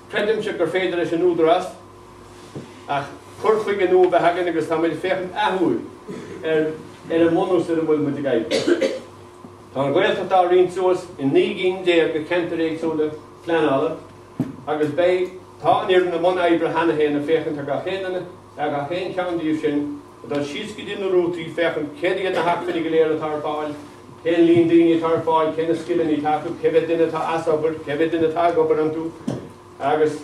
Creidimse gur féidir leis an Údarás ach cur chuige nua a bheith againn agus tá muid ag féachaint athuair ar ar an mbunús ar a bhfuil muid ag oibriú. Tá an Ghaeltacht á roinnt suas i 19 gcinn de cheantair éagsúla phleanála agus beidh, tá an fhoireann i mbun oibre cheana féin ag féachaint ar gach aon duine, ar gach aon cheann díobh sin, ag dul síos go dtí na rútaí, féachaint céard iad na hacmhainní go léir atá ar fáil, cén líon daoine atá ar fáil, cé na scileanna atá acu, cé mhéad duine atá as obair, cé mhéad duine atá ag obair iontu agus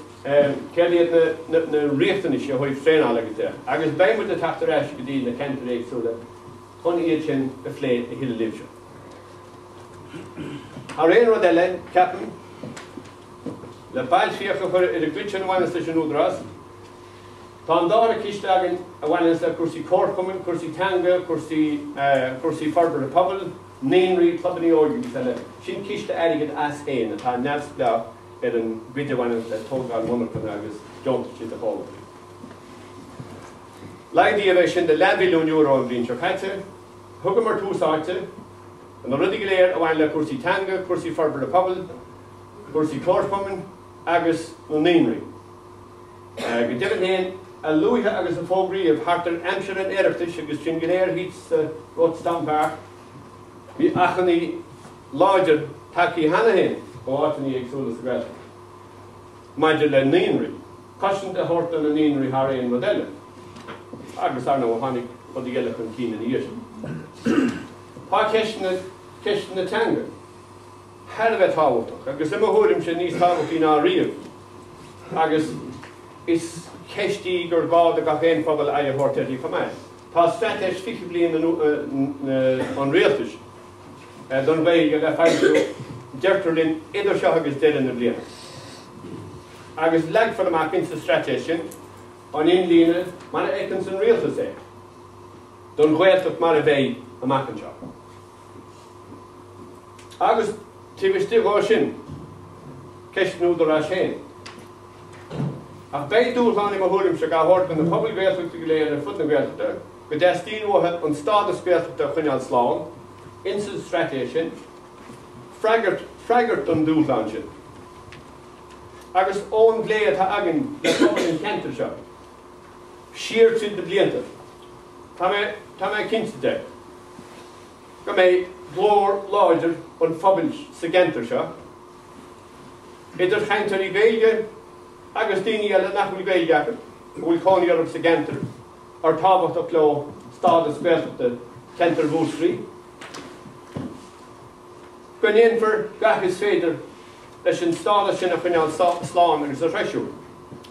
céard iad na riachtanais ó thaobh traenála agus de. Agus beidh muid ag teacht ar ais go dtí na ceantair éagsúla chun iad sin a phlé a thuilleadh libhse. Thar aon rud eile, ceapaim, le bailchríoch a chur ar an gcuid sin a bhaineas leis an Údarás, tá an dara ciste againn a bhaineas le cúrsaí comharchumainn, cúrsaí teanga, cúrsaí, cúrsaí forbartha pobail, naíonraí, clubanna óige agus eile. Sin ciste airgid as féin atá neamhspleách ar an gcuid a bhaineas le tógáil monarchana agus deontaisí do chomhlachtaí. Laghdaíodh é sin de leathmhilliún euro an bhliain seo caite. Thugamar tús áite do na rudaí go léir a bhain le cúrsaí teanga, cúrsaí forbartha pobail, cúrsaí comharchumainn agus na naíonraí. Go deimhin féin, a luaithe agus a fógraíodh thart ar aimsir an Oireachtais agus sinn go léir thíos sa Rochestown Park, bhí achainí láidir tagtha cheana féin ó áiteanna éagsúla sa Ghaeltacht maidir le naíonraí, cosaint a thabhairt do na naíonraí thar aon rud eile. Agus, ar ndóigh, tháinig rudaí eile chun cinn ina dhiaidh sin. Tá ceisteanna, ceist na teanga. thar a bheith tábhachtach, agus i mo thuairimse níos tábhachtaí ná riamh, agus is ceist í gur gá do gach aon phobal aghaidh a thabhairt uirthi chomh maith. Tá Straitéis 20 Bliain an Rialtais don Ghaeilge le foilsiú, deirtear linn, idir seo agus deireadh na bliana. Agus leagfar amach insa straitéis sin an inlíne mar a fheiceanns an Rialtas é don Ghaeltacht mar a bheidh amach anseo. Agus taobh istigh dhó sin, ceist an Údaráis féin. Ach beidh dúshlán i mo thuairimse dhá thabhairt do na pobail Ghaeltachta go léir ar fud na Gaeltachta go dteastaíonn uathu an stádas Gaeltachta a choinneáil slán insa straitéis sin, freagairt, freagairt don dúshlán sin. Agus ón bplé atá againn le pobal an cheantair seo siar tríd na blianta, tá mé, tá mé cinnte de, go mbeidh glór láidir an phobail sa gceantar seo, idir chainteoirí Gaeilge agus daoine eile nach bhfuil Gaeilge acu, a bhfuil cónaí orthu sa gceantar, ar tábhachtach leo stádas Gaeltachta cheantar Mhúscraí, go ndéanfar gach is féidir leis an stádas sin a choinneáil slán agus a threisiú,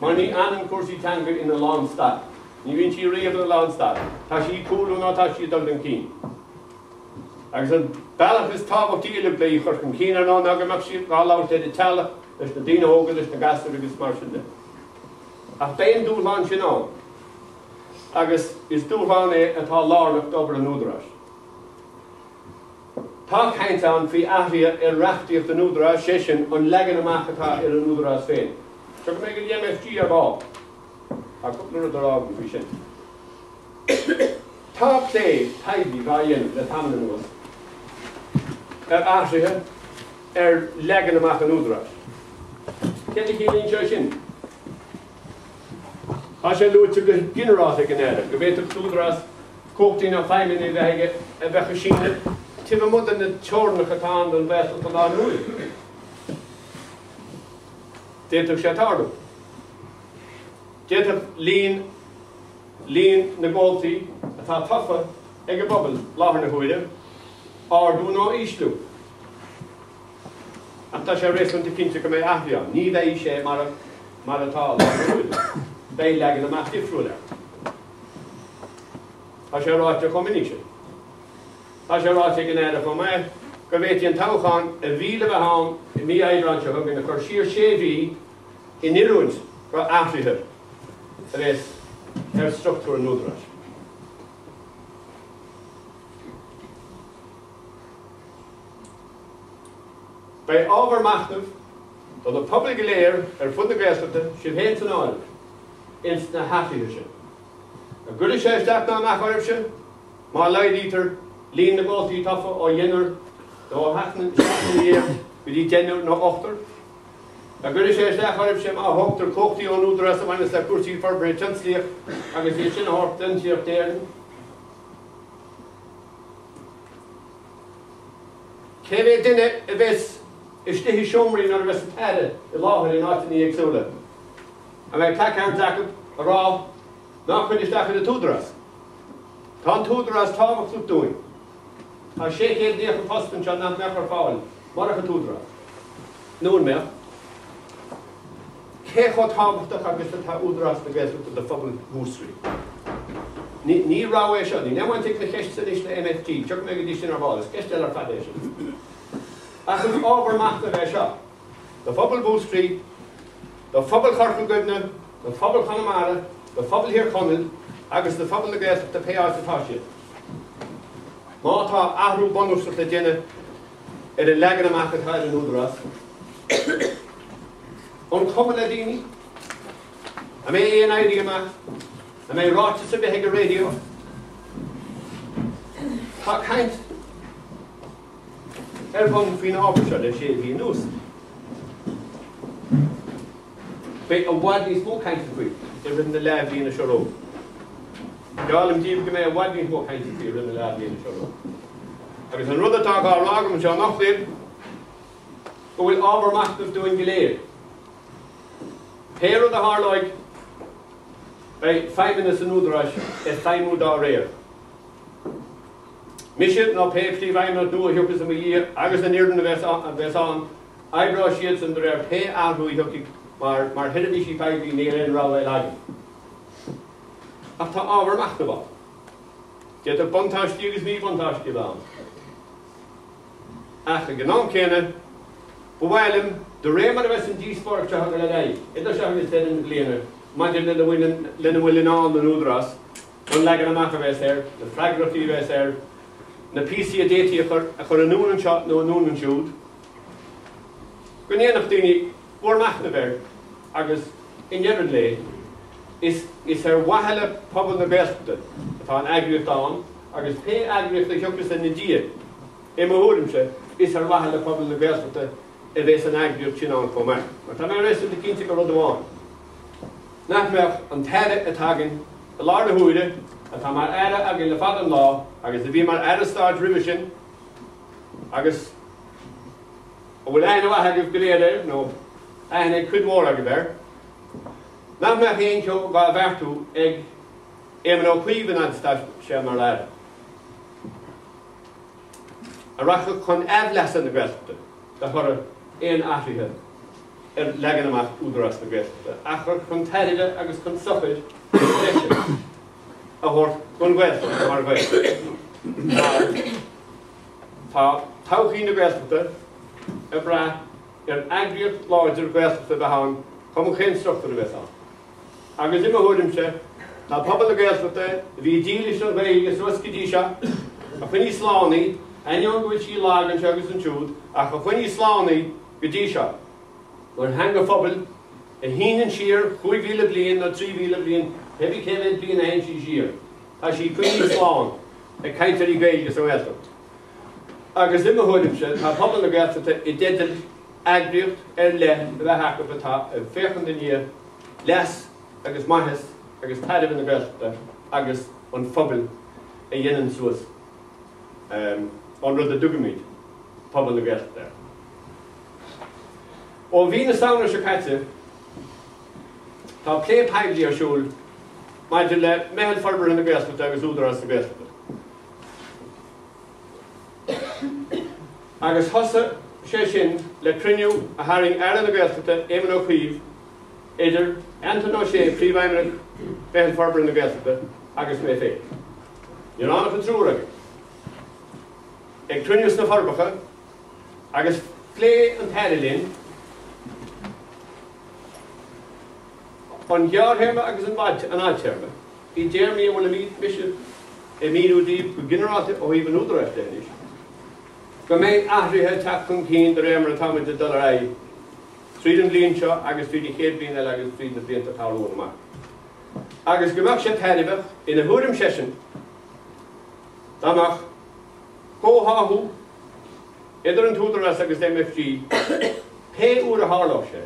mar ní fhanann cúrsaí teanga ina lánstad. Ní bhíonn sí riamh ina lánstad. Tá sí ag cúlú nó tá sí ag dul chun cinn. Agus an bealach is tábhachtaí uilig le í a chur chun cinn, ar ndóigh, ná go mbeadh sí á labhairt ag an teaghlach, leis na daoine óga, leis na gasúir agus mar sin de. Ach beidh an dúshlán sin ann. Agus is dúshlán é atá lárnach d'obair an Údaráis. Tá caint ann faoi athruithe ar reachtaíocht an Údaráis, sé sin, an leagan amach atá ar an Údarás féin. Tiocfaidh mé go dtí MFG ar ball. Tá cúpla rud le rá agam faoi sin. Tá plé poiblí dhá dhéanamh le tamall anuas ar athruithe ar leagan amach an Údaráis. Céard a chiallaíonn sé sin? Tá sé luaite go ginearálta ag an Aire go bhféadfadh an tÚdarás cumhachtaí nó feidhmeanna a bheith aige a bheadh ag síneadh taobh amuigh de na teorainneacha atá ann don Ghaeltacht i láthair na huaire. D'fhéadfadh sé tarlú. D'fhéadfadh líon líon na gcomhaltaí atá tofa ag an bpobal láthair na huaire ardú nó ísliú. Ach tá sé réasúnta cinnte go mbeidh athruithe ann. Ní bheidh sé mar mar atá láthair na huaire. Beidh leagan amach difriúil air. Tá sé ráite chomh minic sin. Tá sé ráite ag an Aire chomh maith go bhféadfaí an toghchán a bhí le bheith ann i mí Aibreáin seo chugainn a chur siar sé mhí in oiriúint do athruithe a bheas ar struchtúr an Údaráis. Beidh ábhar machnaimh do na pobail go léir ar fud na Gaeltachta, sibh féin san áireamh, ins na hathruithe sin. An gcuirfidh sé isteach ná amach oraibhse má laghdaítear líon na gcomhaltaí tofa ó dheichniúr nó ó sheachtar go dtí deichniúr nó ochtar? An gcuirfidh sé isteach oraibhse má thógtar cumhachtaí ón Údarás a bhaineas le cúrsaí forbartha tionsclaíoch agus iad sin a thabhairt d'Fhiontraíocht Éireann? Cé mhéad duine a bheas istigh i seomraí nuair a bheas an tAire i láthair in áiteanna éagsúla? A mbeidh placards acu ag rá ná cuir isteach ar an tÚdarás? Tá an tÚdarás tábhachtach dúinn. Tá 690 post anseo nach mbeadh ar fáil murach an tÚdarás. Nó an mbeadh? Cé chomh tábhachtach agus atá Údarás na Gaeltachta do phobal Mhúscraí? Ní rogha é seo. Níl aon bhaint ag mo cheist anois le MFG. Tiocfaidh mé go dtí sin ar ball. Is ceist eile ar fad é sin. Ach is ábhar machnaimh é seo do phobal Mhúscraí, do phobal Chorca Dhuibhne, do phobal Chonamara, do phobal Thír Chonaill agus do phobal na Gaeltachta pé áit atá siad. Má tá athrú bunúsach le déanamh ar an leagan amach atá ar an Údarás, an cuma le daoine? An mbeidh aon éirí amach? An mbeidh ráiteas ar bith ag an raidió? Tá caint ar bun faoin ábhar seo le sé mhí anuas. Beidh i bhfad níos mó cainte faoi i rith na leathbhliana seo romhainn. Geallaim daoibh go mbeidh i bhfad níos mó cainte faoi i rith na leathbhliana seo romhainn. Agus an rud atá dhá rá agam anseo anocht libh, go bhfuil ábhar machnaimh dúinn go léir. Pé rud a tharlóidh, beidh feidhmeannas an Údaráis ag feidhmiú dá réir. Mise nó pé Príomhfheidhmeannach nua a thiocfas i mo dhiaidh agus an fhoireann a bheas ann, oibreoidh siadsan de réir pé athrú a thiocfaidh mar, mar sheirbhísí poiblí níl aon rogha eile againn. Ach tá ábhar machnaimh ann. D'fhéadfadh buntáistí agus míbhuntáistí a bheith ann. Ach ag an am céanna, ba mhaith liom, de réir mar a bheas an díospóireacht seo ag dul ar aghaidh, idir seo agus deireadh na bliana, maidir lena bhfuil i ndán don Údarás, an leagan amach a bheas air, na freagrachtaí a bheas air, na píosaí a d'fhéadfaí a chur a chur anonn anseo nó anonn ansiúd, go ndéanfadh daoine bhur machnamh air agus i ndeireadh an lae, is is ar mhaithe le pobal na Gaeltachta atá an eagraíocht ann agus pé eagraíocht a thiocfas ina diaidh, i mo thuairimse, is ar mhaithe le pobal na Gaeltachta a bheas an eagraíocht sin ann chomh maith. Mar tá mé réasúnta cinnte de rud amháin, nach mbeadh an tAire atá againn i láthair na huaire, atá mar Aire againn le fada an lá agus a bhí mar Aire Stáit roimhe sin agus a bhfuil aithne mhaith agaibh go léir air, nó aithne ag cuid mhór agaibh air, nach mbeadh aon cheo dhá bheartú ag Éamon Ó Cuív an fhad is atá sé mar Aire, a rachadh chun aimhleasa na Gaeltachta de thoradh aon athraithe ar leagan amach Údarás na Gaeltachta, ach chun tairbhe agus chun sochair breise a thabhairt don Ghaeltacht mar Ghaeltacht. Mar tá todhchaí na Gaeltachta ag brath ar eagraíocht láidir Ghaeltachta a bheith ann, cuma cén struchtúr a bheas ann. Agus i mo thuairimse, tá pobal na Gaeltachta, a bhí dílis don Ghaeilge suas go dtí seo, a choinnigh slán í, ainneoin go bhfuil sí lag anseo agus ansiúd, ach a choinnigh slán í go dtí seo, mar theanga phobail a shíneann siar 5,000 bliain nó 3,000 bliain, pé bith cé mhéad bliain a théann sí siar, tá sí coinnithe slán ag cainteoirí Gaeilge sa nGaeltacht. Agus i mo thuairimse, tá pobal na Gaeltachta i dteideal eagraíocht ar leith a bheith acu atá ag féachaint i ndiaidh leas agus maitheas agus tairbhe na Gaeltachta agus an phobail a dhéanann suas an rud a dtugaimid pobal na Gaeltachta air. Ó mhí na Samhna seo caite, tá plé poiblí ar siúl maidir le Meitheal Forbartha na Gaeltachta agus Údarás na Gaeltachta. Agus thosaigh sé sin le cruinniú a tharraing Aire na Gaeltachta, Éamon Ó Cuív, idir Antaine Ó Sé, Príomhfheidhmeannach Mheitheal Forbartha na Gaeltachta, agus mé féin. Níor fhan ach an triúr againn ag cruinniú sna Forbacha agus phléigh an tAire linn an ghearrthéarma agus an fhadtéarma i dtéarmaí a bhfuil mise ag míniú daoibh go ginearálta ó thaobh an Údaráis de anois, go mbeidh athruithe ag teacht chun cinn de réir mar atá muid ag dul ar aghaidh tríd an bhliain seo agus tríd an chéad bhliain eile agus tríd na blianta atá romhainn amach. Agus go mbeadh sé tairbheach, ina thuairim seisean, dá mbeadh comhtháthú idir an tÚdarás agus MFG pé uair a tharlódh sé.